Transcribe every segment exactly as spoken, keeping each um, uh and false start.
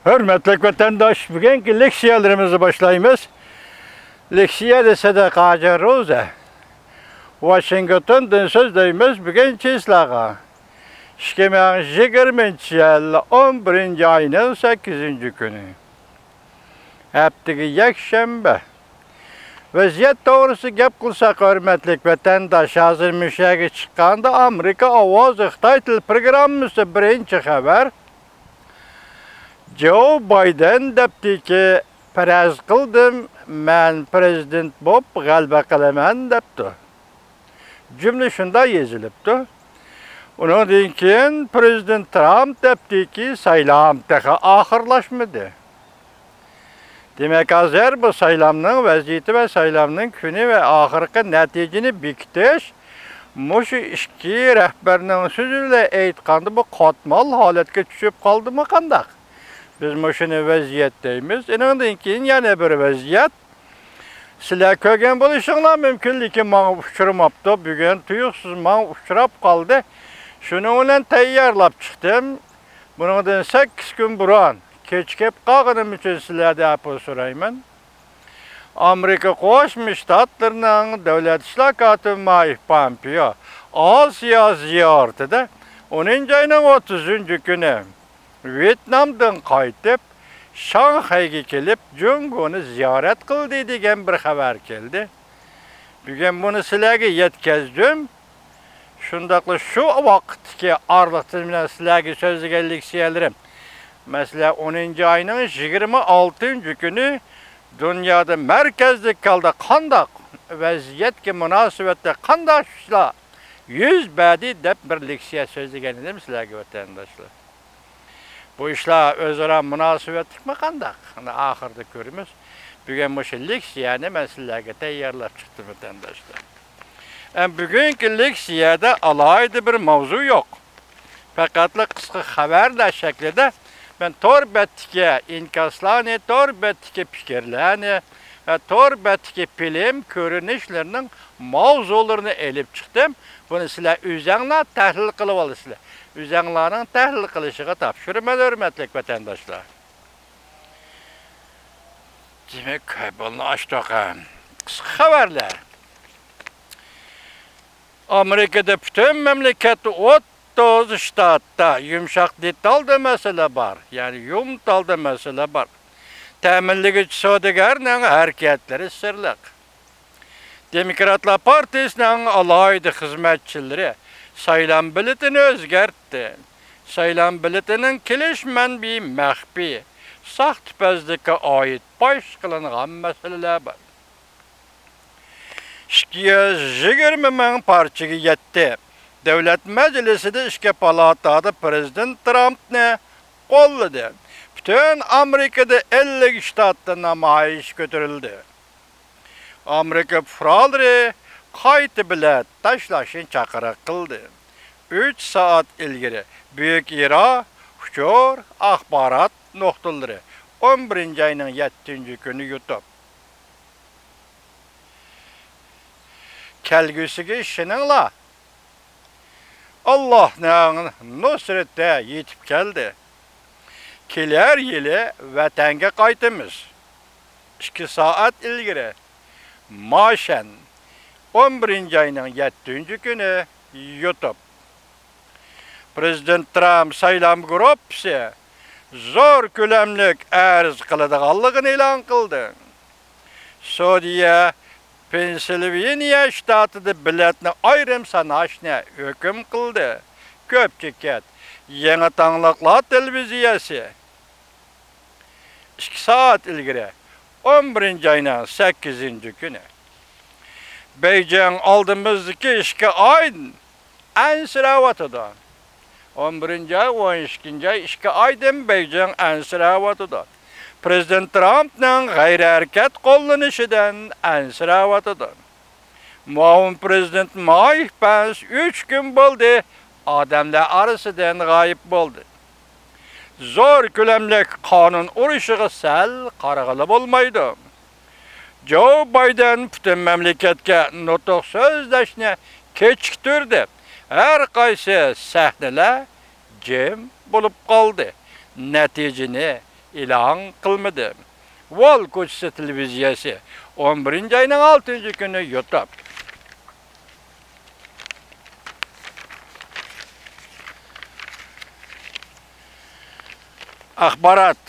ھۆرمەتلىك ۋەتەنداش، بۈگۈنكى لېكسىيەلىرىمىزنى باشلايمىز. لېكسىيە دېسە-دە قاجا روزا. ۋاشىنگتوندىن سۆزلەيمىز بۈگۈنكى سىلەرگە. ئىككى مىڭ يىگىرمىنچى يىل ئون بىرىنچى ئاينىڭ سەككىزىنچى كۈنى. ھەپتىگە يەكشەنبە. ۋەزىيەت توغرىسىدا گەپ قىلساق، ھۆرمەتلىك ۋەتەنداش، ھازىر مۇشۇ يەرگە چىققاندا ئامېرىكا ئاۋازى خىتاي تىل پروگراممىسى بىرىنچى خەۋەر. جو بايدېن دەپتىكى، پەرەز قىلدىم، مەن پىرېزىدېنت بولۇپ غەلىبە قىلىمەن دەپتۇ. جۈملە شۇنداق يېزىلىپتۇ. ئۇنىڭدىن كېيىن پىرېزىدېنت ترامپ دەپتىكى، سايلام تېخى ئاخىرلاشمىدى. دېمەك، ھازىر بۇ سايلامنىڭ ۋەزىيىتى ۋە سايلامنىڭ كۈنى ۋە ئاخىرقى نەتىجىنى بېكىتىش مۇشۇ ئىككى رەھبەرنىڭ سۆزى بىلەن ئېيتقاندا، بۇ قاتمال ھالەتكە چۈشۈپ قالدىمۇ قانداق؟ بىز مۇشۇنى ۋەزىيەت دەيمىز. ئېنىڭدىن كېيىن يەنە بىر ۋەزىيەت. سىلەر كۆرگەن بولۇشۇڭلار مۇمكىن، لېكىن ماڭا ئۇچرىماپتۇ. بۈگۈن تۇيۇقسىز ماڭا ئۇچراپ قالدى. شۇنىڭ بىلەن تەييارلاپ چىقتىم. بۇنىڭدىن سەككىز كۈن بۇرۇن كېچىكىپ قالغىنىم ئۈچۈن سىلەردىن ئەپۇ سورايمەن. ئامېرىكا قوشما شتاتلىرىنىڭ دۆلەت ئىشلار كاتىپى مايك پامپېئو ئاسىيا زىيارىتىدە ئونىنچى ئاينىڭ ئوتتۇزىنچى كۈنى ۋيېتنامدىن قايتىپ، شاڭخەيگە كېلىپ، جۇڭگونى زىيارەت قىلدى دېگەن بىر خەۋەر كەلدى. بۈگۈن بۇنى سىلەرگە يەتكۈزدۈم. شۇنداقلا شۇ ۋاقىتتىكى ئارىلىق تىز بىلەن سىلەرگە سۆزلىگەن لېكسىيەلىرىم، مەسىلەن، ئونىنچى ئاينىڭ يىگىرمە ئالتىنچى كۈنى دۇنيادا مەركەزلىك ھالدا قانداق ۋەزىيەتكە مۇناسىۋەتلىك قانداق ئىشلار يۈز بەردى دەپ بىر لېكسىيە سۆزلىگەن ئىدىم سىلەرگە، ۋەتەنداشلار. بۇ ئىشلار ئۆزئارا مۇناسىۋەتلىكمۇ قانداق؟ ئاخىرىدا كۆرىمىز. بۈگۈن مۇشۇ لېكسىيەنى مەن سىلەرگە تەييارلاپ چىقتىم، ۋەتەنداشلار. ئەم، بۈگۈنكى لېكسىيەدە ئالاھىدە بىر ماۋزۇ يوق. پەقەتلا قىسقا خەۋەرلەر شەكلىدە مەن تور بەتتىكى ئىنكاسلارنى، تور بەتتىكى پىكىرلەرنى ۋە تور بەتتىكى فىلىم كۆرۈنۈشلىرىنىڭ ماۋزۇلىرىنى ئېلىپ چىقتىم. بۇنى سىلەر ئۆزەڭلار تەھلىل قىلىۋالىسىلەر. ئۆزەڭلارنىڭ تەھلىل قىلىشىغا تاپشۇرىمەن، ھۆرمەتلىك ۋەتەنداشلار. دېمەك، كۆپ بولما ئاشتۇق ھەم. قىسقا خەۋەرلەر. ئامېرىكىدا پۈتۈن مەملىكەتتە ئوتتۇز شتاتتا يۇمشاق دېتالدا مەسىلە بار، يەنى يۇمتالدا مەسىلە بار. تەمىنلىگۈچى سودىگەرنىڭ ھەرىكەتلىرى سىرلىق. دېموكراتلار پارتىيىسىنىڭ ئالاھىدە خىزمەتچىلىرى سايلام بېلىتىنى ئۆزگەرتتى. سايلام بېلىتىنىڭ كېلىش مەنبىيى مەخپىي، ساختىپەزلىككە ئائىت پاش قىلىنغان مەسىلىلەر بار. ئىككى يۈز يىگىرمە مىڭ پارچىگە يەتتى. دۆلەت مەجلىسىدە ئىككى پالاتا پىرېزىدېنت ترامپنى قوللىدى. پۈتۈن ئامېرىكىدا ئەللىك شتاتتا نامايىش كۆتۈرۈلدى. ئامېرىكا پۇقرالىرى قايتا بېلەت تاشلاشنى چاقىرىق قىلدى. ئۈچ سائەت ئىلگىرى بۈيۈك ئىرا ئۇچۇر ئاخبارات نۇقتىلىرى ئون بىرىنچى ئاينىڭ يەتتىنچى كۈنى يۇتۇپ. كەلگۈسىگە ئىشىنىڭلار. ئاللاھنىڭ نۇسرىتى يېتىپ كەلدى. كېلەر يىلى ۋەتەنگە قايتىمىز. ئىككى سائەت ئىلگىرى، ماشەن، ئون بىرىنچى ئاينىڭ يەتتىنچى كۈنى، يۇتۇب. پىرېزىدېنت ترامپ سايلام گۇرۇپپىسى زور كۆلەملىك ئەرز قىلىدىغانلىقىنى ئېلان قىلدى. سودىيە پېنسىلۋېنىيە شتاتىدا بېلەتنى ئايرىم ساناشنى ھۆكۈم قىلدى. كۆپ چېكەت. يېڭى تاڭلىقلار تېلېۋىزىيەسى. ئىككى سائەت ئىلگىرى، ئون بىرىنچى ئاينىڭ سەككىزىنچى كۈنى. بېيجىڭ ئالدىمىزدىكى ئىككى ئايدىن ئەنسىرەۋاتىدۇ. ئون بىرىنچى ئاي، ئون ئىككىنچى ئاي، ئىككى ئايدىن بېيجىڭ ئەنسىرەۋاتىدۇ. پىرېزىدېنت ترامپنىڭ غەيرىي ھەرىكەت قوللىنىشىدىن ئەنسىرەۋاتىدۇ. مۇئاۋىن پىرېزىدېنت مايك پەنس ئۈچ كۈن بولدى ئادەملەر ئارىسىدىن غايىب بولدى. زور كۆلەملىك قانۇن ئۇرۇشىغا سەل قارىغىلى بولمايدۇ. جو بايدېن پۈتۈن مەملىكەتكە نۇتۇق سۆزلەشنى كېچىكتۈردى. ھەر قايسى سەھنىلەر جىم بولۇپ قالدى. نەتىجىنى ئېلان قىلمىدى. ۋال كوچىسى تېلېۋىزىيەسى، ئون بىرىنچى ئاينىڭ ئالتىنچى كۈنى يۇتۇپ. ئاخبارات.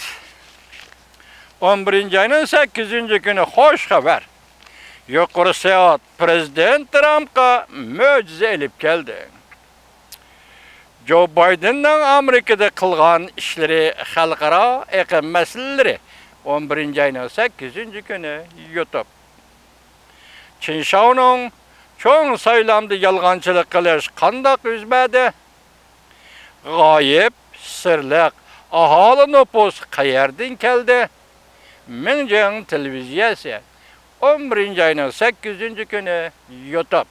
ئون بىرىنچى ئاينىڭ سەككىزىنچى كۈنى خوش خەۋەر. يۇقىرى سوت پرېزىدېنت ترامپقا مۆجىزە ئېلىپ كەلدى. جو بايدېننىڭ ئامېرىكىدا قىلغان ئىشلىرى خەلقئارا ئېقىم مەسىلىلىرى، ئون بىرىنچى ئاينىڭ سەككىزىنچى كۈنى يۇتۇپ. چىن شاۋنىڭ چوڭ سايلامدا يالغانچىلىق قىلىش قانداق يۈز بەردى؟ غايىب، سىرلىق، ئاھالە نوپۇسى قەيەردىن كەلدى؟ مىڭجىڭ تېلېۋىزىيەسى، ئون بىرىنچى ئاينىڭ سەككىزىنچى كۈنى يۇتۇپ.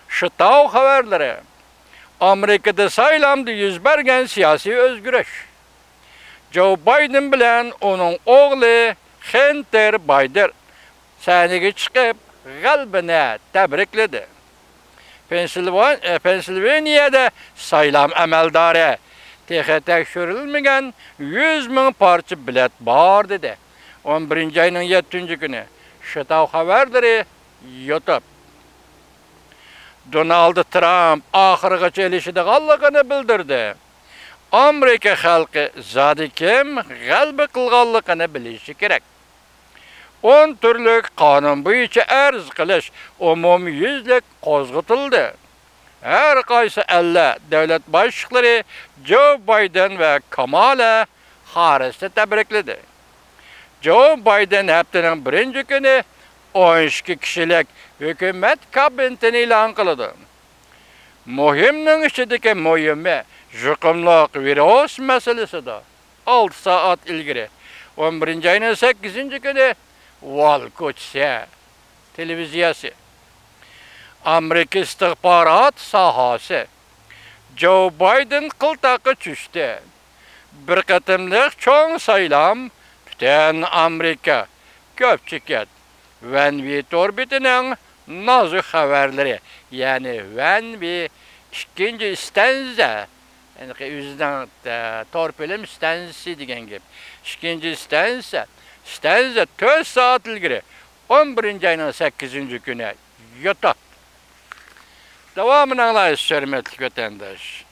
شىتاۋ خەۋەرلىرى. ئامېرىكىدا سايلامدا يۈز بەرگەن سىياسىي ئۆزگىرىش. جو بايدېن بىلەن ئۇنىڭ ئوغلى خېنتېر بايدېن سەھنىگە چىقىپ، غەلىبىنى تەبرىكلىدى. پېنسىلۋان-، ئە، پېنسىلۋېنىيەدە سايلام ئەمەلدارى، تېخى تەكشۈرۈلمىگەن يۈز مىڭ پارچە بېلەت بار، دېدى. ئون بىرىنچى ئاينىڭ يەتتىنچى كۈنى شىتاۋ خەۋەرلىرى يۇتۇپ. دونالد ترامپ ئاخىرغىچە ئېلىشىدىغانلىقىنى بىلدۈردى. ئامېرىكا خەلقى زادىكىم غەلىبە قىلغانلىقىنى بىلىشى كېرەك. ئون تۈرلۈك قانۇن بويىچە ئەرز قىلىش ئومۇميۈزلۈك قوزغىتىلدى. ھەر قايسى ئەللەر دۆلەت باشلىقلىرى جو بايدېن ۋە كامالا خاررىسنى تەبرىكلىدى. جو بايدېن ھەپتىنىڭ بىرىنچى كۈنى ئون ئىككى كىشىلىك ھۆكۈمەت كابىنېتىنى ئېلان قىلىدۇ. مۇھىمنىڭ ئىچىدىكى مۇھىمى يۇقۇملۇق ۋىرۇس مەسىلىسىدۇر. ئالتە سائەت ئىلگىرى، ئون بىرىنچى ئاينىڭ سەككىزىنچى كۈنى، ۋال كوچىسى تېلېۋىزىيەسى، ئامېرىكا ئىستىخبارات ساھەسى جو بايدېن قىلتاققا چۈشتى. بىر قېتىملىق چوڭ سايلام، پۈتۈن ئامېرىكا، كۆپچىكىت، ۋەن ۋى تور بېتىنىڭ نازۇك خەۋەرلىرى، يەنى ۋەن ۋى ئىككىنچى ئىستانسىيە، يەنى ئۆزىنىڭ، ئە، تور فىلىم ئىستانسىيەسى دېگەن گەپ. ئىككىنچى ئىستانسىيە، ئىستانسىيە تۆت سائەت ئىلگىرى، ئون بىرىنچى ئاينىڭ سەككىزىنچى كۈنى يۇتۇپ. داۋامىنى ئاڭلايسىز، ھۆرمەتلىك ۋەتەنداش.